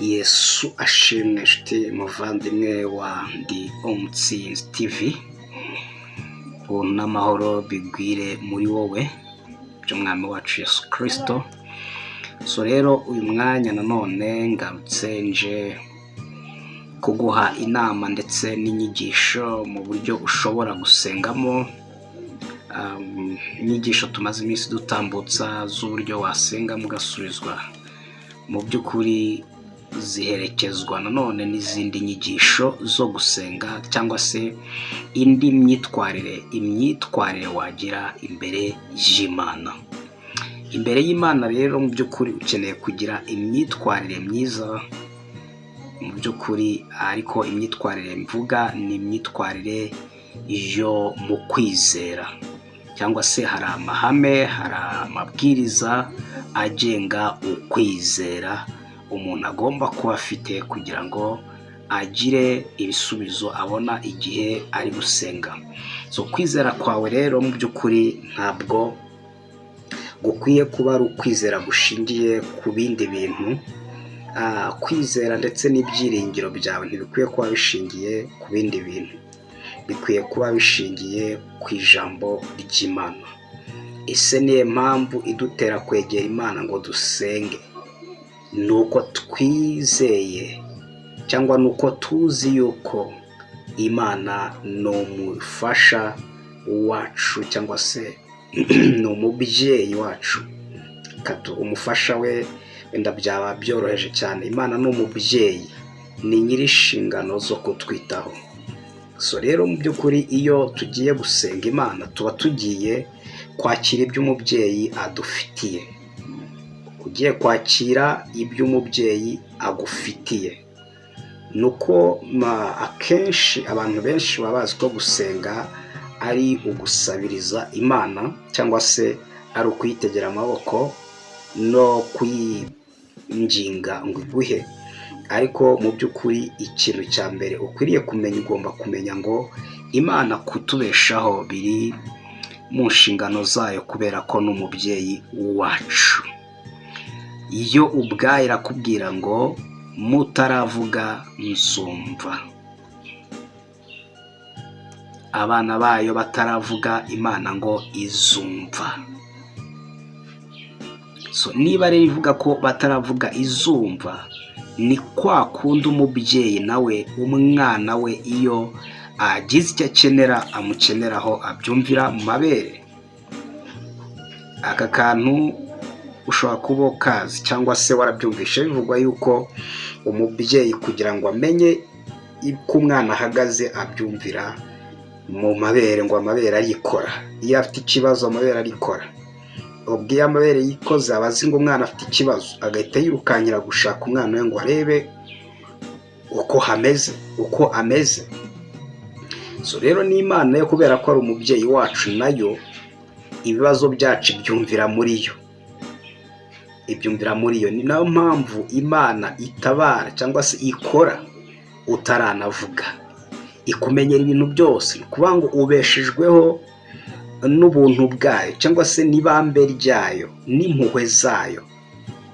Yesu ashimwe, nshuti muvandimwe wa Ndi Umutsinzi TV. Ubuntu n'amahoro bigwire muri wowe by'Umwami wacu Yesu Kirisito. So rero, uyu mwanya nanone ngarutse nje kuguha inama ndetse n'inyigisho mu buryo ushobora gusengamo. Inyigisho tumaze iminsi dutambutsa z'uburyo wasengamo ugasubizwa, mu by'ukuri ziherekezwa nanone n'izindi nyigisho zo gusenga cyangwa se indi myitwarire, imyitwarire wagira imbere y'Imana. Imbere y'Imana rero, mu by'ukuri ukeneye kugira imyitwarire myiza mu by'ukuri, ariko imyitwarire mvuga ni imyitwarire yo mu kwizera, cyangwa se hari amahame, hari amabwiriza agenga ukwizera umuntu agomba kuba afite kugira ngo agire ibisubizo abona igihe ari gusenga. So kwizera kwawe rero mu by'ukuri ntabwo gukwiye kuba ari ukwizera gushingiye ku bindi bintu. Kwizera ndetse n'ibyiringiro byawe ntibikwiye kuba bishingiye ku bindi bintu, bikwiye kuba bishingiye ku ijambo ry'Imana. Ese niyo mpamvu idutera kwegera Imana ngo dusenge? Ni uko twizeye cyangwa ni uko tuzi yuko Imana ni umufasha wacu cyangwa se ni umubyeyi wacu. Umufasha we wenda byaba byoroheje cyane. Imana ni umubyeyi, ni nyir'inshingano zo kutwitaho. So rero, mu by'ukuri iyo tugiye gusenga Imana, tuba tugiye kwakira ibyo umubyeyi adufitiye. Ugiye kwakira ibyo umubyeyi agufitiye. Ni uko akenshi abantu benshi baba bazi ko gusenga ari ugusabiriza Imana cyangwa se ari ukuyitegera amaboko no kuyinginga ngo iguhe. Ariko mu by'ukuri ikintu cya mbere ukwiriye kumenya, ugomba kumenya ngo Imana kutubeshaho biri mu nshingano zayo, kubera ko ni umubyeyi wacu. Yo ubwayo irakubwira ngo mutaravuga nzumva. Abana bayo bataravuga, Imana ngo izumva. So niba rero ivuga ko bataravuga izumva, ni kwa kundi umubyeyi nawe umwana we iyo agize icyo akenera, amukeneraho, abyumvira mu mabere. Aka kantu ushobora kuba ukazi cyangwa se warabyumvishe bivugwa yuko umubyeyi kugira ngo amenye uko umwana ahagaze abyumvira mu mabere, ngo amabere arikora. Iyo afite ikibazo amabere arikora. Ubwo iyo amabere yikoze, aba azi ngo umwana afite ikibazo, agahita yirukankira gushaka umwana we ngo arebe uko hameze, uko ameze. So rero n'Imana yo, kubera ko ari umubyeyi wacu, nayo ibibazo byacu ibyumvira muri yo, ibyumvira muri yo. Ni nayo mpamvu Imana itabara cyangwa se ikora utaranavuga, ikumenyera ibintu byose. Ni ukuvuga ngo ubeshejweho n'ubuntu bwayo cyangwa se n'ibambe ryayo n'impuhwe zayo,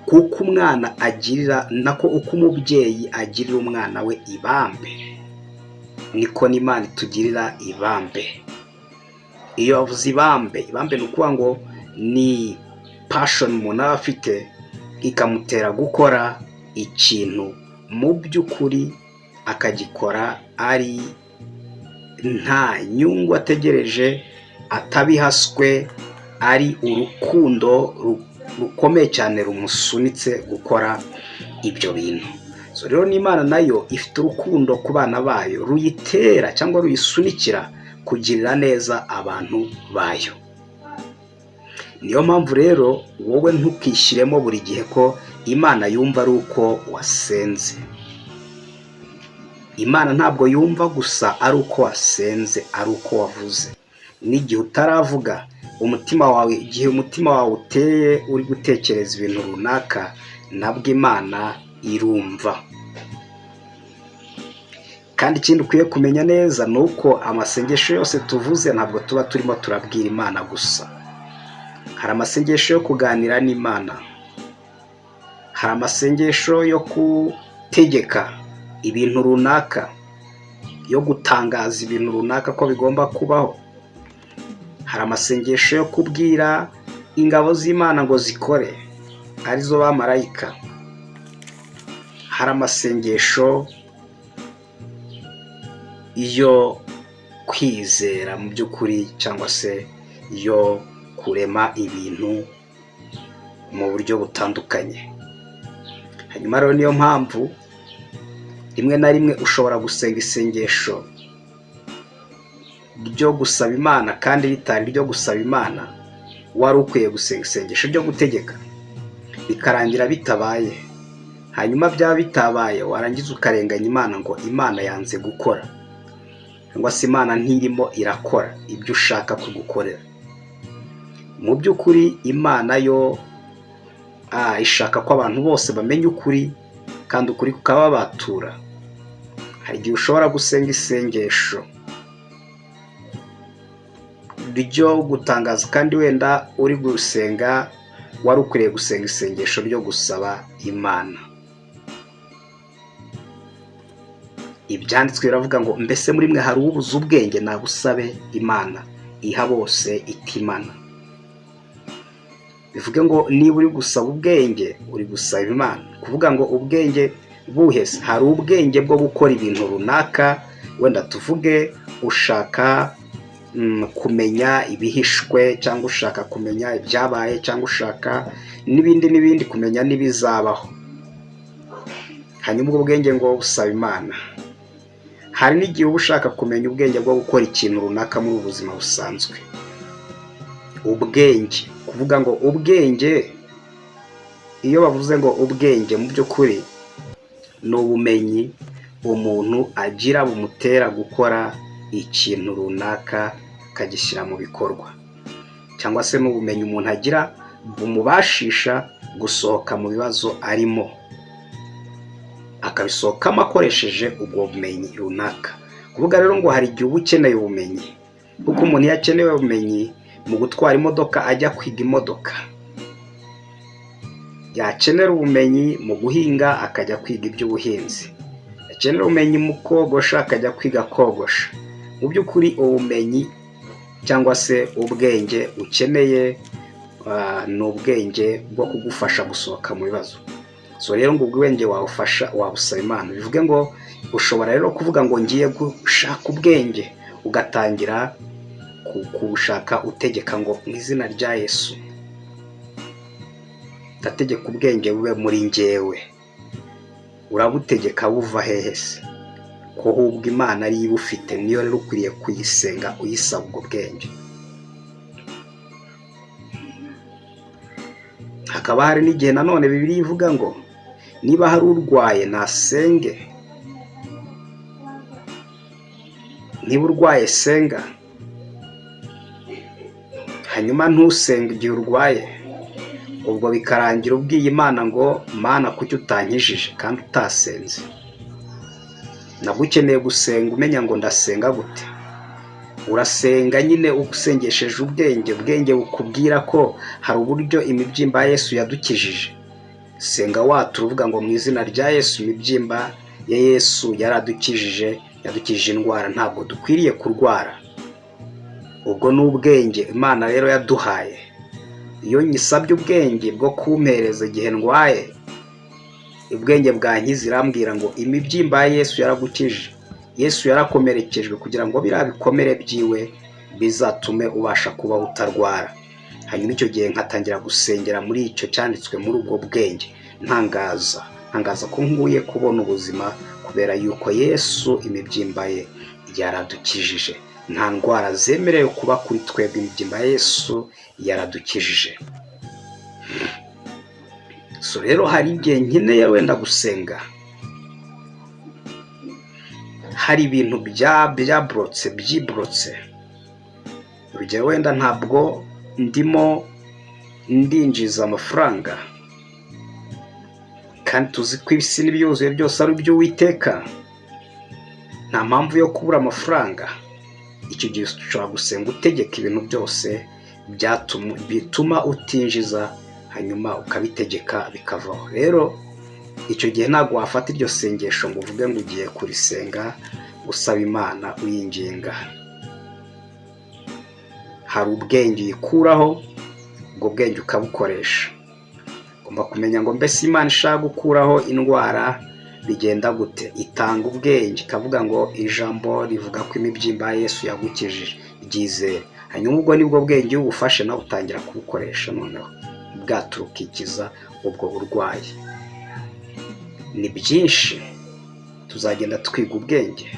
kuko umwana agirira, nako uko umubyeyi agirira umwana we ibambe, niko n'Imana itugirira ibambe. Iyo bavuze ibambe, ibambe ni ukuvuga ngo ni passion umuntu aba afite ikamutera gukora ikintu, mu by'ukuri akagikora ari nta nyungu ategereje, atabihaswe, ari urukundo rukomeye cyane rumusunitse gukora ibyo bintu. So rero n'Imana nayo ifite urukundo ku bana bayo ruyitera cyangwa ruyisunikira kugirira neza abantu bayo. Niyo mpamvu rero wowe ntukishyiremo buri gihe ko Imana yumva ari uko wasenze. Imana ntabwo yumva gusa ari uko wasenze, ari uko wavuze. N'igihe utaravuga, umutima wawe, igihe umutima wawe uteye uri gutekereza ibintu runaka, nabwo Imana irumva. Kandi ikindi ukwiye kumenya neza ni uko amasengesho yose tuvuze ntabwo tuba turimo turabwira Imana gusa. Hari amasengesho yo kuganira n'Imana, hari amasengesho yo ku gutegeka ibintu runaka, yo gutangaza ibintu runaka ko bigomba kubaho. Hari amasengesho yo kubwira ingabo z'Imana ngo zikore, arizo bamarayika. Hari amasengesho yo kwizera mu by'ukuri, cyangwa se yo kurema ibintu mu buryo butandukanye. Hanyuma rero niyo mpamvu rimwe na rimwe ushobora gusenga isengesho ryo gusaba Imana kandi ritari iryo gusaba Imana, wari ukwiye gusenga isengesho ryo gutegeka, bikarangira bitabaye. Hanyuma byaba bitabaye, warangiza ukarenganya Imana ngo Imana yanze gukora, cyangwa se Imana ntirimo irakora ibyo ushaka kugukorera. Mu by'ukuri Imana yo ishaka ko abantu bose bamenya ukuri, kandi ukuri kukababatura. Hari igihe ushobora gusenga isengesho ryo gutangaza kandi wenda uri gusenga wari ukwiriye gusenga isengesho ryo gusaba Imana. Ibyanditswe biravuga ngo mbese muri mwe hari ubuze ubwenge? Nabusabe Imana iha bose itimana. Bivuge ngo niba uri gusaba ubwenge, uri gusaba Imana. Kuvuga ngo ubwenge buhese, hari ubwenge bwo gukora ibintu runaka, wenda tuvuge ushaka kumenya ibihishwe, cyangwa ushaka kumenya ibyabaye, cyangwa ushaka n'ibindi n'ibindi, kumenya n'ibizabaho. Hanyuma ubwo bwenge ngo busaba Imana. Hari n'igihe uba ushaka kumenya ubwenge bwo gukora ikintu runaka muri ubu buzima busanzwe. Ubwenge, kuvuga ngo ubwenge, iyo bavuze ngo ubwenge, mu by'ukuri ni ubumenyi umuntu agira bumutera gukora ikintu runaka akagishyira mu bikorwa, cyangwa se n'ubumenyi umuntu agira bumubashisha gusohoka mu bibazo arimo, akabisohokamo akoresheje ubwo bumenyi runaka. Kuvuga rero ngo hari igihe uba ukeneye ubumenyi, kuko umuntu iyo akeneye ubumenyi mu gutwara imodoka ajya kwiga imodoka, yakenera ubumenyi mu guhinga akajya kwiga iby'ubuhinzi, yakenera ubumenyi mu kogosha akajya kwiga kogosha. Mu by'ukuri ubumenyi cyangwa se ubwenge ukeneye ni ubwenge bwo kugufasha gusohoka mu bibazo. So rero ngo ubwenge wawufasha wabusaba Imana. Bivuge ngo ushobora rero kuvuga ngo ngiye gushaka ubwenge, ugatangira kubushaka utegeka ngo mu izina rya Yesu ndategeka ubwenge bube muri njyewe. Urabutegeka buva hehe se, ko ahubwo Imana ariyo ibufite? Niyo rero ukwiriye kuyisenga uyisaba ubwo bwenge. Hakaba hari n'igihe nanone Bibiliya ivuga ngo niba hari urwaye nasenge, niba urwaye senga, hanyuma ntusenge igihe urwaye, ubwo bikarangira ubwiye Imana ngo Mana kuki utankijije kandi utasenze? Nabwo ukeneye gusenga umenya ngo ndasenga gute. Urasenga nyine usengesheje ubwenge, ubwenge bukubwira ko hari uburyo imibyimba ya Yesu yadukijije. Senga watura uvuga ngo mu izina rya Yesu, imibyimba ya Yesu yaradukijije, yadukijije indwara, ntabwo dukwiriye kurwara. Ubwo ni ubwenge Imana rero yaduhaye. Iyo nyisabye ubwenge bwo kumpereza igihe ndwaye, ubwenge bwankiza, irambwira ngo imibyimba ya Yesu yaragukije, Yesu yarakomerekejwe kugira ngo biriya bikomere byiwe bizatume ubasha kubaho utarwara. Hanyuma icyo gihe nkatangira gusengera muri icyo cyanditswe, muri ubwo bwenge, ntangaza ko nkuye kubona ubuzima kubera yuko Yesu imibyimba ye yaradukijije. Nta ndwara zemerewe kuba kuri twebwe, imibyimba ya Yesu yaradukijije. So rero hari igihe nkeneye wenda gusenga, hari ibintu byaburotse, byiburotse. Urugero wenda ntabwo ndimo ndinjiza amafaranga, kandi tuzi ko isi n'ibyuzuye byose ari iby'Uwiteka, nta mpamvu yo kubura amafaranga. Icyo gihe ushobora gusenga utegeka ibintu byose bituma utinjiza, hanyuma ukabitegeka bikavaho. Rero Icyo gihe ntabwo wafata iryo sengesho ngo uvuge ngo ugiye kurisenga usaba Imana, uyinginga. Hari ubwenge uyikuraho, ubwo bwenge ukabukoresha. Ugomba kumenya ngo: mbese Imana ishaka gukuraho indwara, bigenda gute? Itanga ubwenge, ikavuga ngo ijambo rivuga ko imibyimba ya Yesu yagukijije, ryizere. Hanyuma ubwo nibwo bwenge, iyo ubufashe nawe utangira kubukoresha, noneho bwaturuka ikiza ubwo burwayi. Ni byinshi tuzagenda twiga ubwenge,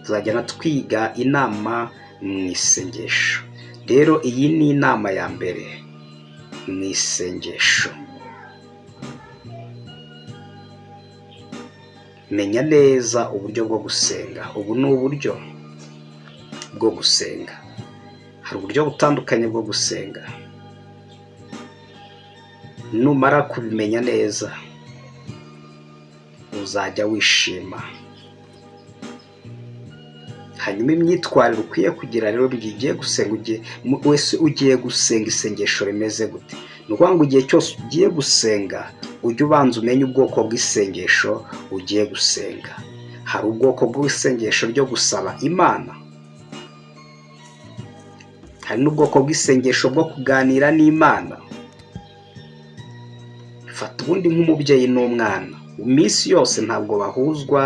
tuzagenda twiga inama mu isengesho. Rero iyi ni inama ya mbere mu isengesho: menya neza uburyo bwo gusenga. Ubu ni uburyo bwo gusenga. Hari uburyo butandukanye bwo gusenga. Numara kubimenya neza, uzajya wishima. Hanyuma imyitwarire ukwiye kugira rero igihe ugiye gusenga, wese ugiye gusenga isengesho rimeze gute? Ni ukuvuga ngo igihe cyose ugiye gusenga, ujye ubanza umenye ubwoko bw'isengesho ugiye gusenga. Hari ubwoko bw'isengesho ryo gusaba Imana, hari n'ubwoko bw'isengesho bwo kuganira n'Imana. Fata ubundi nk'umubyeyi n'umwana, iminsi yose ntabwo bahuzwa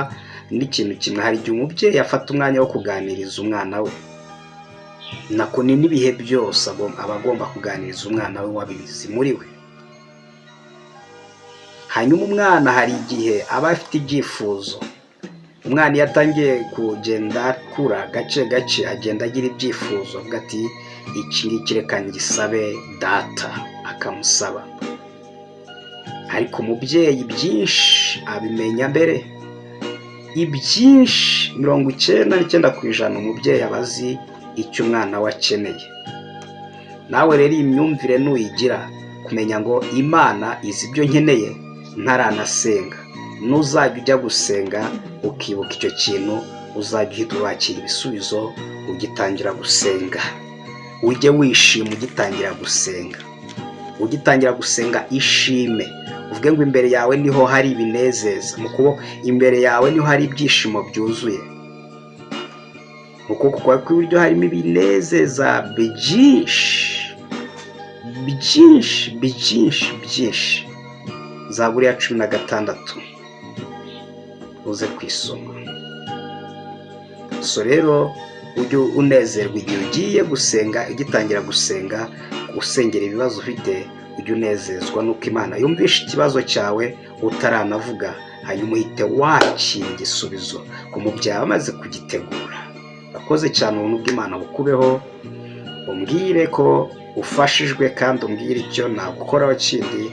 n'ikintu kimwe. Hari igihe umubyeyi afata umwanya wo kuganiriza umwana we, nako ni n'ibihe byose aba agomba kuganiriza umwana we wabizi muri we. Hanyuma umwana hari igihe aba afite ibyifuzo. Umwana iyo atangiye kugenda akura gake gake, agenda agira ibyifuzo, avuga ati: "Iki ngiki reka ngisabe data," akamusaba. Ariko umubyeyi byinshi abimenya mbere. Ibyinshi, 99% umubyeyi aba azi icyo umwana we akeneye. Nawe rero iyi myumvire nuyigira, kumenya ngo Imana izi ibyo nkeneye ntaranasenga, nuzajya ujya gusenga ukibuka icyo kintu, uzajya uhita wakira ibisubizo ugitangira gusenga. Ujye wishima ugitangira gusenga. Ugitangira gusenga, ishime, uvuge ngo imbere yawe niho hari ibinezeza, mu kuboko imbere yawe niho hari ibyishimo byuzuye, mu kuboko kwawe kw'iburyo harimo ibinezeza byinshi, byinshi, byinshi, byinshi. Zaburi ya 16, uze kwisoma. So rero ujye unezerwa igihe ugiye gusenga. Ugitangira gusenga, usengera ibibazo ufite, ujye unezezwa n'uko Imana yumvishe ikibazo cyawe utaranavuga, hanyuma uhite wakira igisubizo ku mubyeyi amaze kugitegura. Urakoze cyane, ubuntu bw'Imana bukubeho. Umbwire ko ufashijwe kandi umbwire icyo nagukoraho kindi.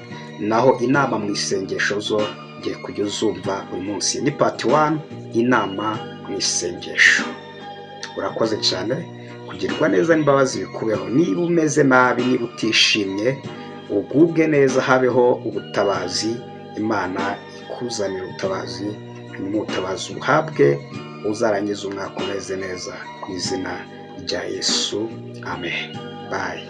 Naho inama mu isengesho zo ugiye kujya uzumva buri munsi. Ni part 1, inama mu isengesho. Urakoze cyane, kugirwa neza n'imbabazi bikubeho. Niba umeze nabi, niba utishimye, ugubwe neza, habeho ubutabazi. Imana ikuzanira ubutabazi, hanyuma ubutabazi ubuhabwe, uzarangiza umwaka umeze neza mu izina rya Yesu, amen. Bye.